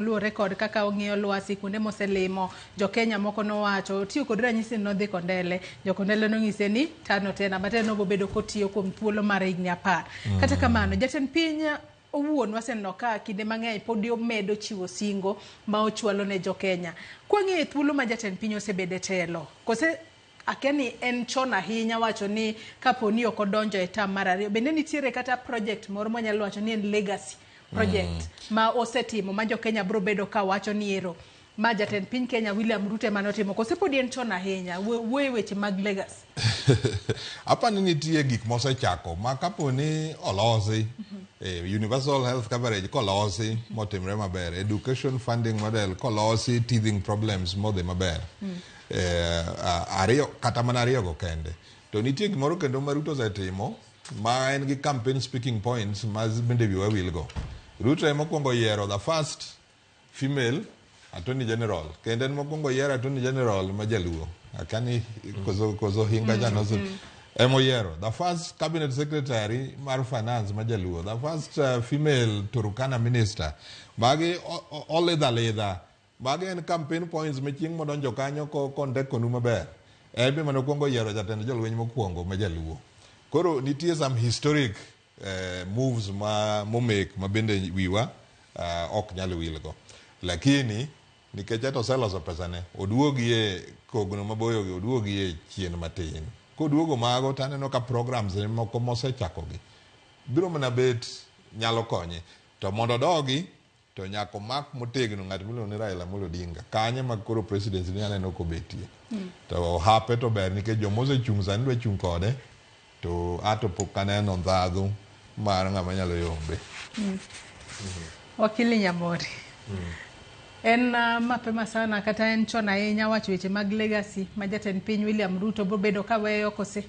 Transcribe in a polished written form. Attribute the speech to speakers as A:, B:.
A: Luwore kod kaka ong'iyo lwasi kuonde moselimo, jo-Kenya moko nowacho, otiyo kod ranyisi ni nodhi Kondele, jo-Kondele nonyise ni tano tena, but en obobedo kotiyo kuom thuolo mar higni 10. Kata kamano, jatend piny owuon waseneno ka kinde mang'eny podi omedo chiwo singo ma ochwalo ne jo-Kenya. Kwang'iyo e thuolo ma jatend piny osebedo e telo, kose akia ni en chon ahinya wacho ni kapo ni ok odonjo e term mar ariyo, bende nitiere kata project moro mwanyalo wacho ni en legacy project ma osetimo ma jo-Kenya biro bedo ka wacho ni ero ma jatend piny Kenya William Ruto ema notimo, kose podi en chon ahinya wuoyo e weche mag legacy?
B: Apani nitie gik mosechako ma kapo ni olosi, universal health coverage kolosi motimre maber, education funding model kolosi, teething problems modhi maber, ariyo kata mana ariyo go kende. To nitie gimoro kendo ma Ruto osetimo ma en gi campaign speaking points ma bende wiwa wil go. Ruto ema okwongo yiero the first female attorney general, kendo en mokwongo yiero attorney general ma jaluo. Akia koso hinga cha nose emoyiero the first cabinet secretary mar finance ma jaluo, the first female Turkana minister. Magi olidho alidha, magi en campaign points ma chieng' modonjo kanyo kondekonu maber. En be manokwongo yiero jatend jolweny mokwongo ma jaluo. Koro nitie some historic moves ma momek ma bende wiwa ok nyal wilgo. Lakini nikech eto oseloso pesane, oduogi e kogno maboyogi, oduogi e chien matin. Koduogo mago to aneno ka programs ne moko mosechakogi biro mana bet nyalo konye. To mondo odogi to nyaka omak motegno ng'at miluongo ni Raila Amolo Odinga. Kanyo ema koro presidency ni aneno kobetie. To hape to ber nikech joma osechung' sani dwa chung' kode to ato pok aneno ndhadhu mar ng'ama nyalo yombe.
A: Wakili Nyamori. En mapema sana kata en chon ahinya wacho weche mag legacy ma jatend piny William Ruto bobedo ka weyo kose?